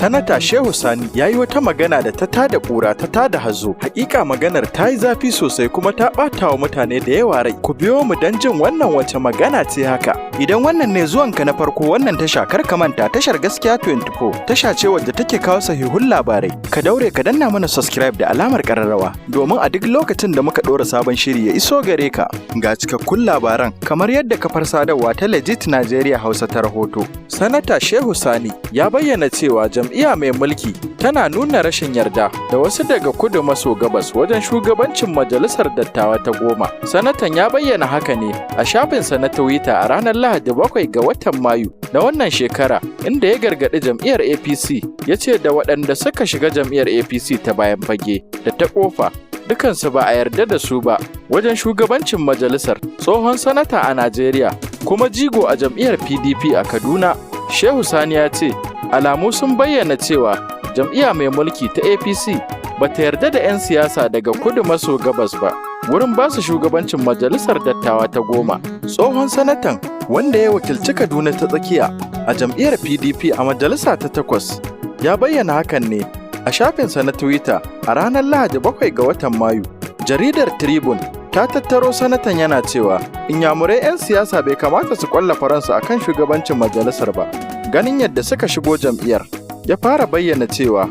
Sanata Shehu Sani ya yi wata magana da ta tada ƙura, ta tada hazo. Hakika maganar ta yi zafi sosai kuma ta ɓata wa mutane da yawa rai. Ku biyo mu don jin wannan wace magana ce haka. Idan wannan ne zuwanka na farko wannan tasha, kar ka manta, tashar Gaskiya 24 tasha ce wadda take kawo sahihun labarai. Ka daure ka danna mana subscribe da alamar ƙararrawa domin a duk lokacin da muka ɗora sabon shiri ya iso gare ka. Ga cikakkun labaran kamar yadda kafar sadarwa ta Legit Nigeria Hausa ta rahoto. Sanata Shehu Sani ya bayyana cewa jam'iyya mai mulki tana nuna rashin yarda da wasu daga kudu maso gabas wajen shugabancin majalisar dattawa ta 10. Sanatan ya bayyana haka ne a shafinsa na Twitter a ranar Lahadi 7 ga watan Mayu na wannan shekara, inda ya gargaɗi jam'iyyar APC, ya ce da waɗanda suka shiga jam'iyyar APC ta bayan fage da ta ƙofa, dukansu ba a yarda da su ba wajen shugabancin majalisar. Tsohon sanata a Najeriya kuma jigo a jam'iyyar PDP a Kaduna, Shehu Sani, ya ce alamu sun bayyana cewa jam'iyya mai mulki ta APC ba ta yarda da 'yan siyasa daga kudu maso gabas ba wurin ba su shugabancin majalisar dattawa ta 10. Tsohon sanatan, wanda ya wakilci Kaduna ta Tsakiya a jam'iyyar PDP a majalisa ta takwas, ya bayyana hakan ne a shafinsa na Twitter a ranar Lahadi 7 ga watan Mayu. Jaridar Tribune ta tattaro sanatan yana cewa inyamurai 'yan siyasa bai kamata su kwalla faransu a kan shugabancin majalisar ba, ganin yadda suka shigo jam'iyyar. Ya fara bayyana cewa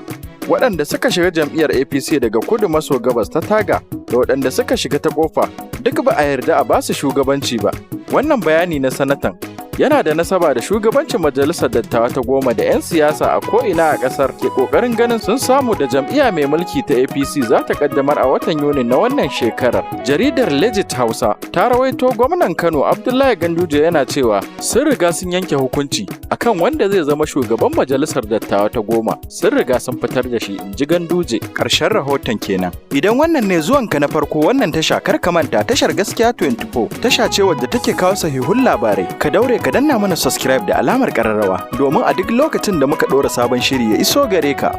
waɗanda suka shiga jam'iyyar APC daga kudu maso gabas ta taga da waɗanda suka shiga ta ƙofa, duk ba a yarda a basu shugabanci ba. Wannan bayani na sanatan yana da nasaba da shugabancin majalisar dattawa ta 10 da 'yan siyasa a ko'ina a ƙasar ke ƙoƙarin ganin sun samu da jam'iyya mai mulki ta APC za ta ƙaddamar a watan Yuni na wannan shekarar. Jaridar Legit Hausa ta rawaito gwamnan Kano Abdullahi Ganduje yana cewa sun riga sun yanke hukunci akan wanda zai zama shugaban majalisar dattawa ta 10. Sun riga sun fitar da shi, in ji Ganduje. Ƙarshen rahoton kenan. Idan wannan ne zuwanka na farko wannan tasha, kar ka manta, tashar Gaskiya 24 tasha ce wadda take kawo sahihun labarai. Ka daure ka danna mana subscribe da alamar ƙararrawa domin a duk lokacin da muka ɗora sabon shiri ya iso gare ka.